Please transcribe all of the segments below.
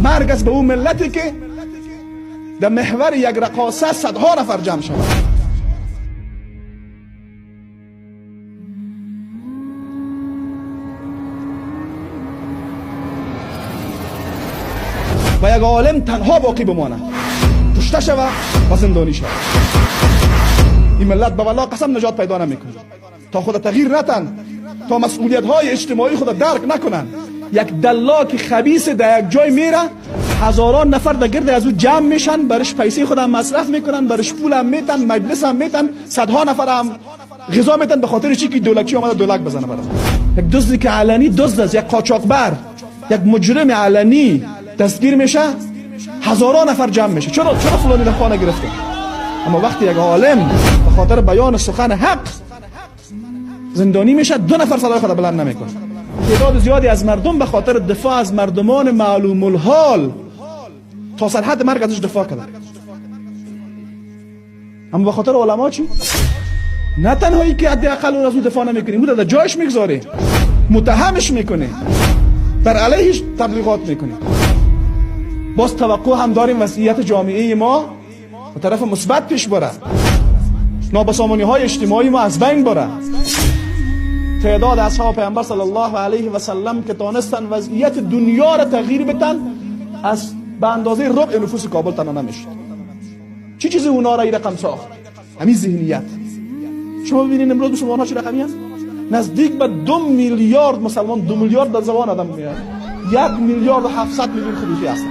مرگ است به اون ملتی که در محور یک رقاصه صدها نفر جمع شود. و یک عالم تنها باقی بمانه، کشته شود و زندانی شود. این ملت به والله قسم نجات پیدا نمیکنه تا خود تغییر نتن، تا مسئولیت های اجتماعی خود درک نکنن. یک دلاک خبیث در یک جای میره، هزاران نفر در گرد از او جمع میشن، برش پیسه خودم مصرف میکنن، برش پول هم میتن، مجلس هم میتن، صدها نفر هم غذا میتن، به خاطر چی که دولکچی آمده دولک بزنه برام. یک دزدی که علنی دزد است، یک قاچاقبر، یک مجرم علنی دستگیر میشه، هزاران نفر جمع میشه. چرا فلانی در خانه گرفته؟ اما وقتی یک عالم به خاطر بیان سخن حق زندانی میشه، دو نفر صدای خود بلند نمیکنه. تعداد زیادی از مردم به خاطر دفاع از مردمان معلوم الحال تا سرحد مرگ ازش دفاع کردن. اما به خاطر علما چی؟ نه تنهایی که حداقل از او دفاع نمیکنیم، او در جایش میگذاره، متهمش میکنه، بر علیهش تبلیغات میکنه. باز توقع هم داریم وضعیت جامعه ما به طرف مثبت پیش بره، نابسامانی های اجتماعی ما از بین بره. تعداد اصحاب پیامبر صلی الله علیه و سلم که تانستن وضعیت دنیا را تغییر بدن از به اندازه ربع نفوس کابل تنها نمیشد. چی چیزی اونا را این رقم ساخت؟ همین ذهنیت. شما ببینید امروز مسلمان ها چه رقمی هست؟ نزدیک به 2 میلیارد مسلمان، 2 میلیارد در زبان آدم میاد، 1,700,000,000 خروجی هستن.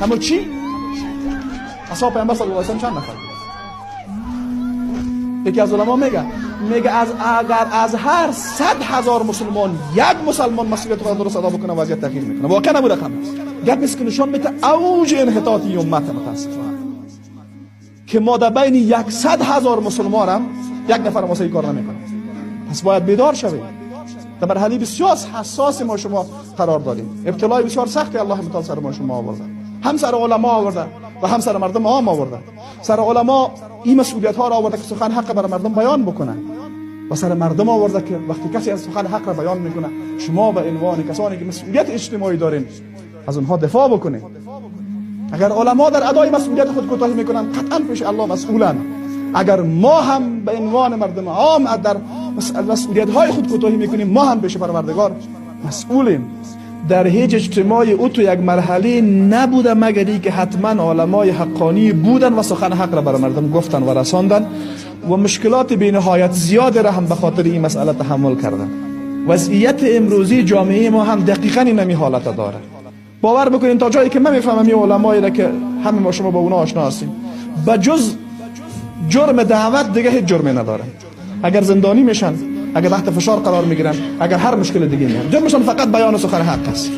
اما چی؟ اصحاب پیامبر صلی الله علیه و سلم چند نفر؟ یکی از علما میگه از اگر از هر 100,000 مسلمان یک مسلمان مسئولیت خود درست ادا بکنه، وضعیت تغییر میکنه. واقعا نبود رقم است. گپ نیست که نشان میده اوج انحطاط امت متاسفانه که ما در بین 100,000 مسلمان هم یک نفر واسه کار نمیکنه. پس باید بیدار شویم. در مرحله بسیار حساس ما شما قرار داریم. ابتلای بسیار سختی الله متعال سر ما شما آورده، هم سر علما آورده و هم سر مردم عام آورده. سر علما این مسئولیت ها را آورده که سخن حق برای مردم بیان بکنن، و سر مردم آورده که وقتی کسی از سخن حق را بیان میکنه، شما به عنوان کسانی که مسئولیت اجتماعی دارین از اونها دفاع بکنید. اگر علما در ادای مسئولیت خود کوتاهی میکنن، قطعا پیش الله مسئولن. اگر ما هم به عنوان مردم عام در مسئولیت های خود کوتاهی میکنیم، ما هم پیش پروردگار مسئولیم. در هیچ اجتماعی او تو یک مرحله نبوده مگر ای که حتما علمای حقانی بودن و سخن حق را برای مردم گفتن و رساندن و مشکلات بی‌نهایت زیاد را هم به خاطر این مسئله تحمل کردن. وضعیت امروزی جامعه ما هم دقیقاً این حالت داره. باور بکنین تا جایی که من میفهمم این علمایی را که همه ما شما با اونا آشنا هستیم، به جز جرم دعوت دیگه هیچ جرمی نداره. اگر زندانی میشن، اگر تحت فشار قرار میگیرن، اگر هر مشکل دیگه میان، جرمشان فقط بیان سخن حق است.